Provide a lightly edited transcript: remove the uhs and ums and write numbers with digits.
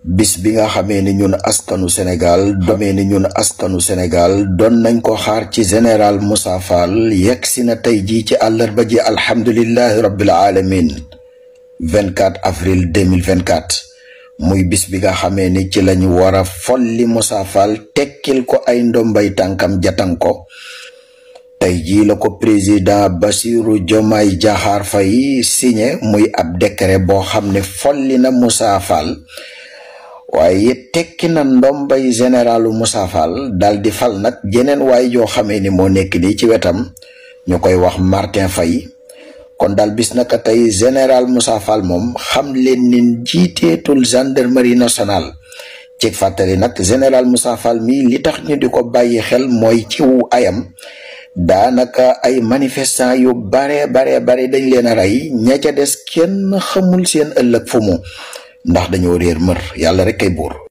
bis bi nga xamee ni ñun askanu Sénégal doon nañ ko xaar ci général Moussa Fall yegsi na tey jii ci àllarba ji alhamdulillahi rabbil alamin 24 avril 2024 muy bis bi nga xamee ni ci lañu war a folli Moussa Fall tekkil ko ay ndombay tànkam jatan ko. tey jii la ko président Bassirou Diomaye Diakhar Faye signé muy ab décret boo xam ne folli na Moussa Fall waaye tekki na ndombay généralu Moussa Fall dal di fal nag jeneen waay joo xamee ni moo nekk nii ci wetam ñu koy wax Martin Faye. kon daal bis naka tey général Moussa Fall moom xam leen ni jiiteetul gendarmerie nationale ci fàttali nag général Moussa Fall mi li tax ñu di ko bàyyi xel mooy ci wu ayam daanaka ay manifestants yu bare dañ leen a rey ña ca des kenn xamul seen ëllëg fu mu ndax dañoo réer mër yàlla rek kay buur